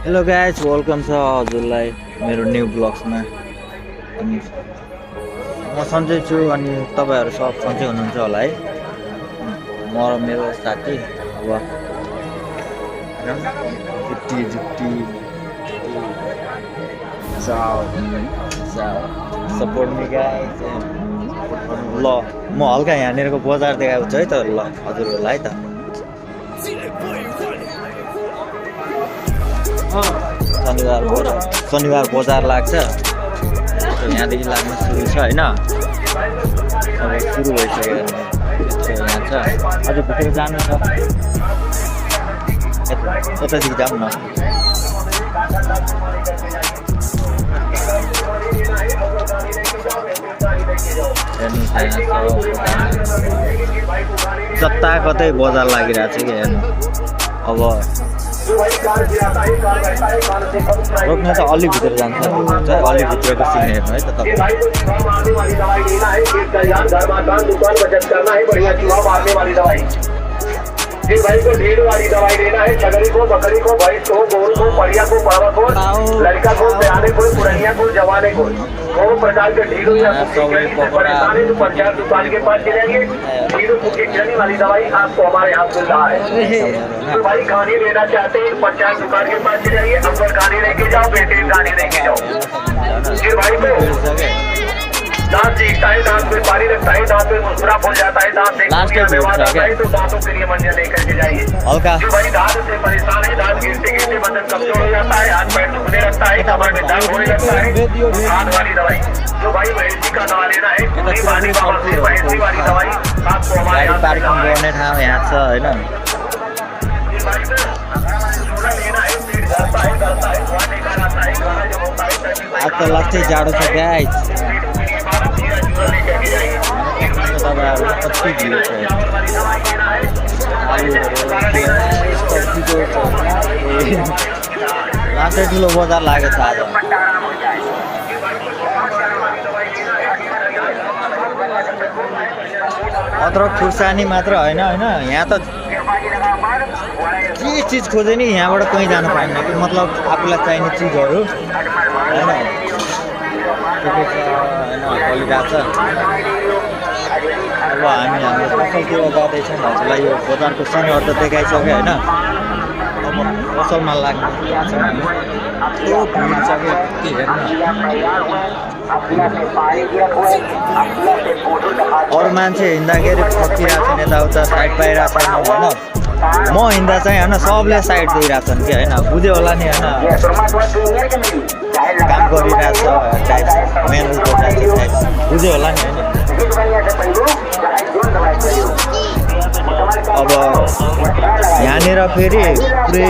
Hello guys welcome छ हजुरलाई मेरो न्यू ब्लग्समा। अनि म सन्चै छु अनि तपाईँहरू सब सन्चै हुनुहुन्छ होला है। म र मेरो साथी अब जुट्टी जुट्टी सपोर्ट मी गाइज। ल म हल्का यहाँनिरको बजार देखाएको छु है त ल हजुरहरूलाई है त। शनिबार बजार लाग्छ, यहाँदेखि लाग्न सुरु छ होइन। अब सुरु भइसक्यो यहाँ छ, अझ भित्र जानु छ, यतादेखि जाऊँ न। जता कतै बजार लागिरहेको छ कि हेर्नु। अब रोक्ने त अलि भित्र जान्छ, अलि भित्रको सिन हेर्नु है त तपाईँ। जिस भाई को ढेर वाली दवाई लेना है, छगरी को, बकरी को, भैंस को, गोल को, परिया को, पावा को, लड़का को, सियाने को, पुरनिया को, जवाने को, दोनों प्रकार के ढीलो या परेशानी तो पंचायत दुकान के पास चलेंगे। ढीलो की चलने वाली दवाई आपको हमारे यहाँ मिल रहा है। तो भाई गाने लेना चाहते हैं पंचायत दुकान के पास चलेंगे, अंदर गाने लेके जाओ, बेटे गाने लेके जाओ। जिस भाई को दांत जीतता है, दांत में पानी रखता है, दांत में मुस्कुरा फूल जाता है, दांत है तो दांतों के लिए मंजन लेकर के जाइए। जो भाई दांत से परेशान है, दांत गिरते गिरते बदन कमजोर हो जाता है, हाथ पैर दुखने लगता है, कमर में दर्द होने लगता है, हाथ वाली दवाई जो भाई भैंसी का दवा लेना है, पूरी पानी बाबा से भैंसी वाली दवाई आपको हमारे यहाँ छ होइन। आज त लाग्छ जाडो छ गाइस। तपाईँहरू कति भिड छ, लास्टै ठुलो बजार लागेको छ आज। अदरक खुर्सानी मात्र होइन होइन, यहाँ त के चिज खोजे नि यहाँबाट कहीँ जानु पाइन्न कि, मतलब आफूलाई चाहिने चिजहरू होइन के छ होइन चलिरहेको छ। अब हामी हाम्रो पसलतिर जाँदैछौँ, हजुरलाई यो बजारको सिनहरू त देखाइसक्यो होइन। अब पसलमा लाग्ने त्यो भिड छ कि के हेर्नु। अरू मान्छे हिँड्दाखेरि फर्किरहेको छन्, यताउता साइड पाइरहेको छैन होइन। म हिँड्दा चाहिँ होइन सबले साइड दिइरहेको छन् कि होइन, बुझ्यो होला नि होइन। काम गरिरहेको छ मेन बुझ्यो होला नि होइन। अब यहाँनिर फेरि पुरै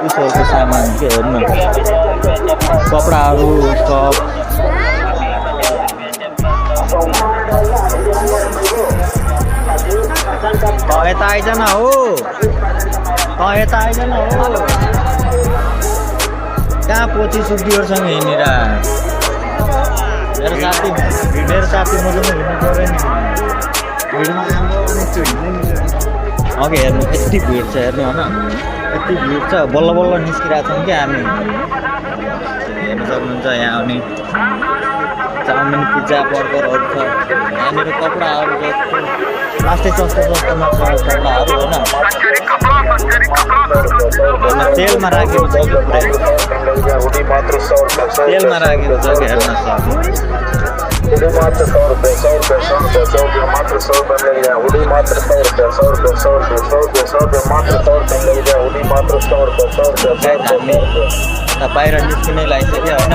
उसहरूको सामान के हेर्नु, कपडाहरू सब यता आइजन हो, यता आइजन हो। कहाँ पछि सुब्दीहरूसँग हिँडेर मेरो साथी मजाले हिँड्नु पऱ्यो नि, भिडमा अघि हेर्नु यति भिड छ हेर्नु होइन, यति भिड छ। बल्ल बल्ल निस्किरहेको छौँ कि हामी, हेर्नु सक्नुहुन्छ। यहाँ आउने चाउमिन पिज्जा बर्गरहरू छ, यहाँनिर कपडाहरू लास्टै सस्तोमा छ कपडाहरू होइन। तेलमा राखेको छ कि पुरै तेलमा राखेको छ कि हेर्न सक्छ। मात्र 100 रुपये, 100 रुपये, 100 रुपये, 100 रुपये, मात्र 100 रुपये मिल गया। उड़ी मात्र 100 रुपये, 100 रुपये, 100 रुपये, 100 रुपये, 100 रुपये, मात्र 100 रुपये मिल गया। उड़ी मात्र 100 रुपये, 100 रुपये, 100 रुपये। बाहिर निस्किनै लागिसक्यो होइन।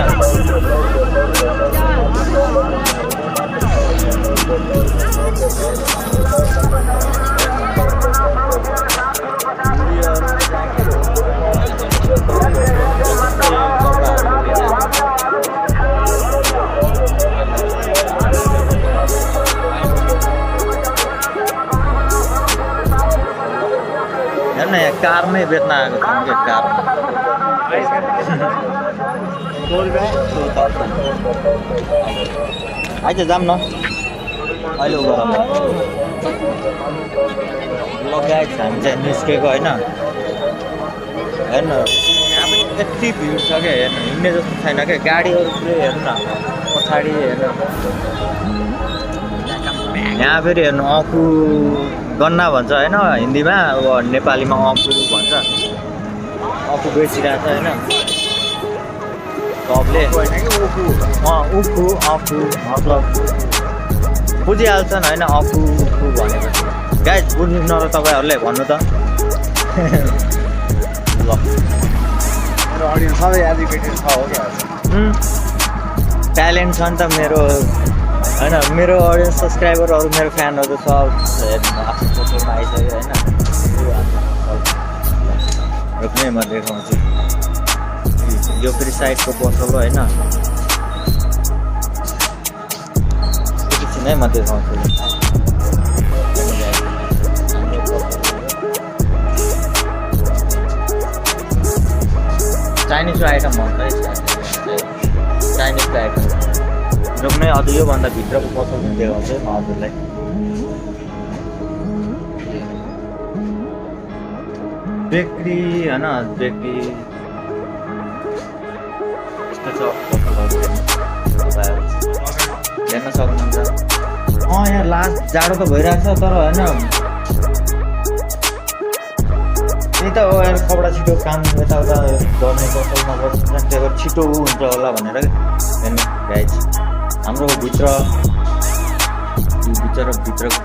हेर्न यहाँ कारमै बेच्न आएको छौँ कि कार आइज जाऊँ न अहिले लगाएको छ हामी चाहिँ निस्केको होइन हेर्नु यहाँ पनि यति भिड छ क्या हेर्नु हिँड्ने जस्तो छैन क्या गाडीहरू पुरै हेर्नु न पछाडि हेर्नु यहाँ फेरि हेर्नु अँखु गन्ना भन्छ होइन हिन्दीमा अब नेपालीमा अँखु भन्छ अँखु बेचिरहेको छ होइन सबले उखु अँखु मतलब बुझिहाल्छन् होइन अँखु उखु भनेपछि गाइस बुझ्नु न र तपाईँहरूले भन्नु त ल मेरो अडियन्स सबै एजुकेटेड छ हो क्या ट्यालेन्ट छ नि त मेरो होइन मेरो अडियन्स सब्सक्राइबरहरू मेरो फ्यानहरू सब हेर्नु आफ्नो फोटोमा आइसक्यो होइन रोक्ने म देखाउँछु यो फेरि साइडको पसल होइन एकैछिन है म देखाउँछु चाइनिज आइटम भन्छ है चाइनिज आइटम रोक्ने अझ योभन्दा भित्रको पसल पनि देखाउँछु म हजुरलाई बेकरी होइन बेकरी यस्तो छ पसलहरू हेर्न सक्नुहुन्छ यहाँ लास्ट जाडो त भइरहेको छ तर होइन त्यही त हो यार कपडा छिटो काम यताउता गर्ने पसलमा बस्छ त्यही भएर छिटो हुन्छ होला भनेर हेर्नु गाइज हाम्रो भित्रको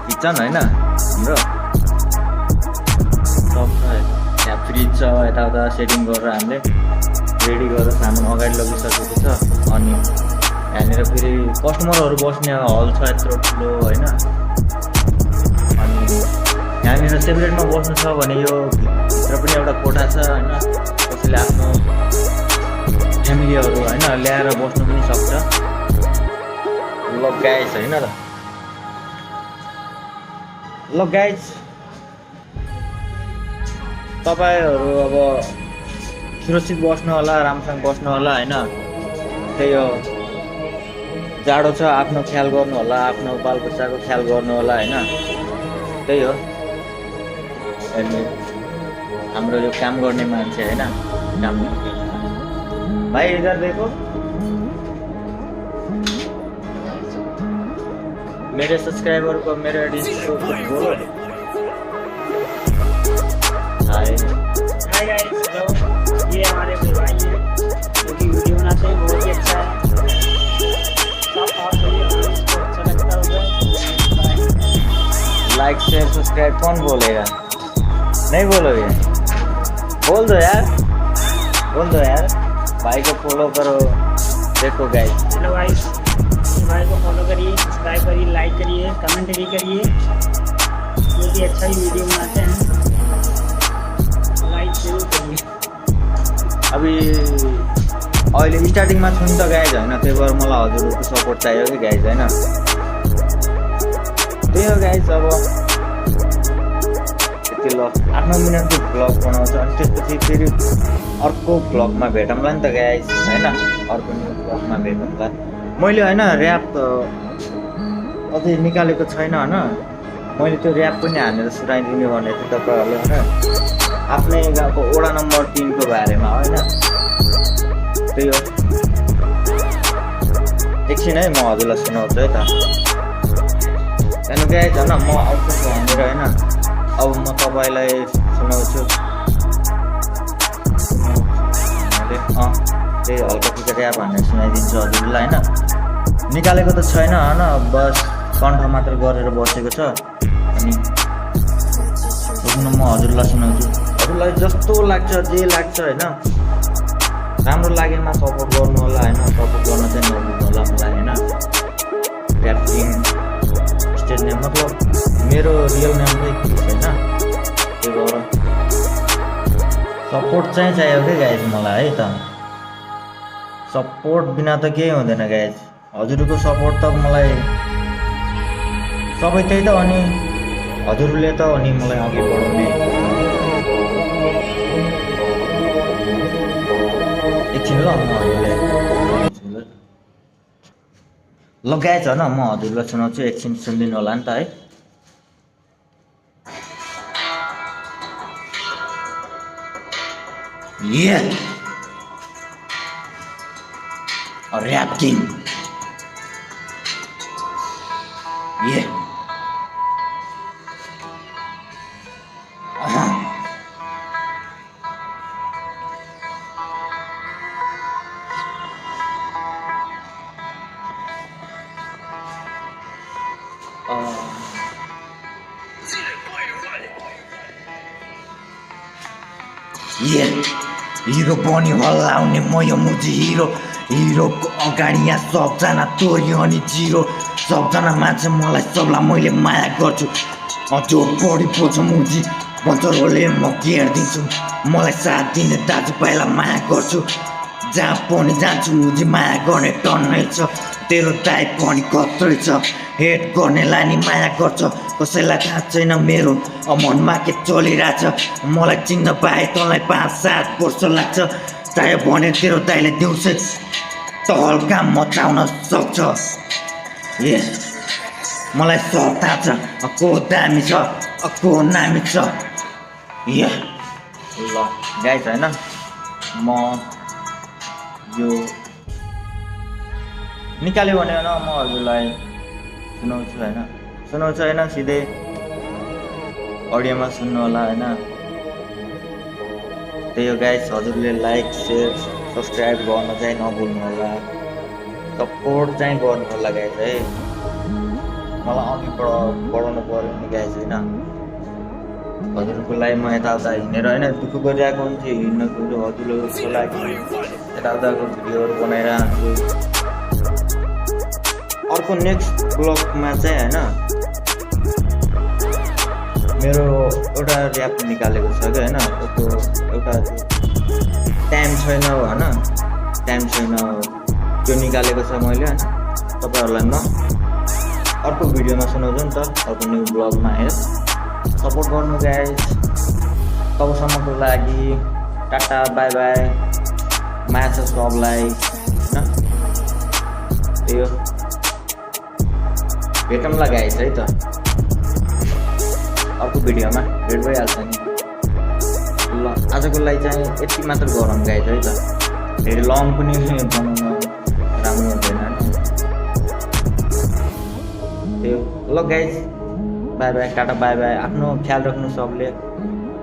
किचन होइन हाम्रो सब छ यहाँ फ्रिज छ यताउता सेटिङ गरेर हामीले रेडी गरेर सामान अगाडि लगिसकेको छ अनि यहाँनिर फेरि कस्टमरहरू बस्ने हल छ यत्रो ठुलो होइन अनि यहाँनिर सेपरेटमा बस्नु छ भने यो भित्र पनि एउटा कोठा छ होइन कसैले आफ्नो फ्यामिलीहरू होइन ल्याएर बस्नु पनि सक्छ ल गाइस होइन र ल गाइस तपाईँहरू अब सुरक्षित बस्नु होला राम्रोसँग बस्नु होला होइन त्यही हो जाडो छ आफ्नो ख्याल गर्नु होला आफ्नो बालबच्चाको ख्याल गर्नु होला होइन त्यही हो हेर्नु हाम्रो यो काम गर्ने मान्छे होइन काम भाइ इधर देखो मेरे सब्सक्राइबर को मेरे ऑडियंस को कुछ बोलो हाय गाइस हेलो ये हमारे भाई है जो कि वीडियो बनाते हैं बहुत ही अच्छा है सब और करिए इसको अच्छा लगता होगा लाइक शेयर सब्सक्राइब कौन बोलेगा नहीं बोलोगे बोल दो यार भाई को फॉलो करो देखो गाइस हेलो गाइस भाई को फॉलो करिए सब्सक्राइब करिए लाइक करिए कमेंट भी करिए जो भी अच्छा ही वीडियो बनाते हैं लाइक जरूर करिए अभी अहिले स्टार्टिङमा छु नि त गाइज होइन त्यही भएर मलाई हजुरहरूको सपोर्ट चाहियो कि गाइज होइन त्यही हो गाइज अब यति ल 8-9 मिनटको भ्लग बनाउँछ अनि त्यसपछि फेरि अर्को भ्लगमा भेटौँला नि त गाइज होइन अर्को न्यू भ्लगमा भेटौँला मैले होइन ऱ्याप अझै निकालेको छैन होइन मैले त्यो ऱ्याप पनि हानेर सुनाइदिने भनेको थिएँ तपाईँहरूले होइन आफ्नै गाउँको वडा नम्बर 3 को बारेमा होइन त्यही हो एकछिन है म हजुरलाई सुनाउँछु है त हेर्नु गाइज होइन म आउँछु भनेर होइन अब म तपाईँलाई सुनाउँछु त्यही हल्का फुल्का ऱ्याप हानेर सुनाइदिन्छु हजुरलाई होइन निकालेको त छैन होइन बस कण्ठ मात्र गरेर बसेको छ अनि म हजुरलाई सुनाउँछु हजुरलाई जस्तो लाग्छ जे लाग्छ होइन राम्रो लागेमा सपोर्ट गर्नु होला होइन सपोर्ट गर्न चाहिँ नभुल्नु होला मलाई होइन ऱ्याप टिम स्टेज नेम मतलब मेरो रियल नेम चाहिँ के छैन त्यही भएर सपोर्ट चाहिँ चाहियो क्या गाइज मलाई है त सपोर्ट बिना त केही हुँदैन गाइज हजुरको सपोर्ट त मलाई सबै त्यही त अनि हजुरले त अनि मलाई अघि बढाउने एकछिन ल म हजुरलाई ल गाइज होइन म हजुरलाई सुनाउँछु एकछिन सुनिदिनु होला नि त है ऱ्याप किङ ये ये हिरो पनि हल्लाउने म यो मुजी हिरोको अगाडि यहाँ सबजना तोरी अनि जिरो सबजना मान्छे मलाई सबलाई मैले माया गर्छु जो बढी पोल्छ मुजी बन्चरले म घेरिदिन्छु मलाई साथ दिने दाजुभाइलाई माया गर्छु जहाँ पनि जान्छु मुजी माया गर्ने टन्नै छ तेरो दाइ पनि कत्रै छ हेट गर्नेलाई नि माया गर्छ कसैलाई थाहा छैन मेरो मनमा के चलिरहेछ मलाई चिन्न पाए तँलाई 5-7 वर्ष लाग्छ चाह्यो भने तेरो दाइले दिउँसै त हल्का मचाउन सक्छ ए मलाई सब थाहा छ को दामी छ को नामी छ ए ल गाइस हैन म यो निकाल्यो भने न म हजुरलाई सुनाउँछु हैन सिधै अडियोमा सुन्नु होला हैन त्यही हो गाइस हजुरले लाइक शेयर सब्सक्राइब गर्न चाहिँ नभुल्नु होला सपोर्ट चाहिँ गर्नु होला गाइस है मलाई अघि बढाउनु पर्यो नि गाइस हैन हजुरको लागि म यताउता हिँडेर हैन दुःख गरिरहेको हुन्छु हिँड्नको हजुरको लागि यताउताको भिडियोहरू बनाएर आउँछु अर्को नेक्स्ट ब्लगमा चाहिँ हैन मेरो एउटा ऱ्याप निकालेको छ कि हैन एउटा टाइम छैन हैन टाइम छैन त्यो निकालेको छ मैले हैन तपाईहरुलाई म अर्को भिडियोमा सुनाउँछु नि त अर्को न्यू ब्लगमा है सपोर्ट गर्नु गाइस तबसम्मको लागि टाटा बाई बाई माया छ सबलाई हैन त्यो भेटौँला गाइस है त अर्को भिडियोमा भेट भइहाल्छ नि ल आजको लागि चाहिँ यति मात्र गरौँ गाइस है त धेरै लङ पनि बनाउन राम्रो हुँदैन त्यो ल guys by by tata bye by आफ्नो ख्याल राख्नु सबले